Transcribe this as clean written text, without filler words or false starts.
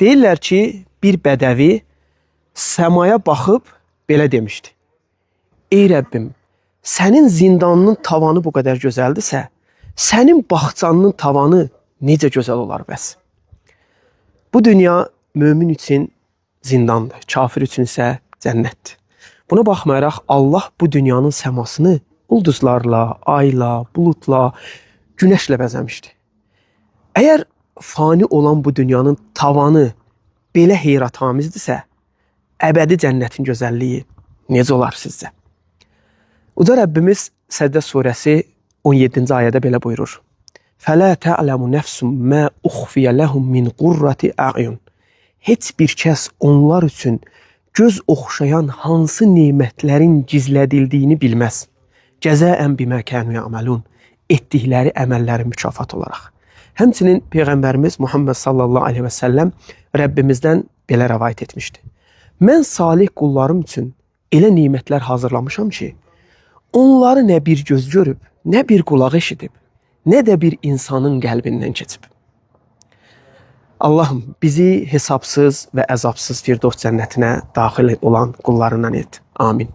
Deyirlər ki, bir bədəvi səmaya baxıb belə demişdi. Ey Rəbbim, sənin zindanının tavanı bu qədər gözəldirsə, sənin bağçanının tavanı necə gözəl olar bəs? Bu dünya mömin üçün zindandır, kafir üçün isə cənnətdir. Buna baxmayaraq Allah bu dünyanın səmasını ulduzlarla, ayla, buludla, günəşlə bəzəmişdi. Əgər fani olan bu dünyanın tavanı belə heyratamizdirsə, əbədi cənnətin gözəlliyi necə olar sizcə? Uca Rəbbimiz Səcdə surəsi 17-ci ayədə belə buyurur. Fələ tə'ləmu nəfsum mə uxfiyə ləhum min qurrati a'yun. Heç bir kəs onlar üçün göz oxşayan hansı nemətlərin gizlədildiyini bilməz. Cəzaən bimə kanu ya'malun. Etdikləri əməllərin mükafatı olaraq. Həmçinin Peyğəmbərimiz Muhammed sallallahu əleyhi və səlləm Rəbbimizdən belə rəvayət etmişdi. Mən salih qullarım üçün elə nemətlər hazırlamışam ki, onları nə bir göz görüb, nə bir qulaq eşidib, nə də bir insanın qəlbindən keçib. Allahım bizi hesabsız və əzabsız Firdovs cənnətinə daxil olan qullarından et. Amin.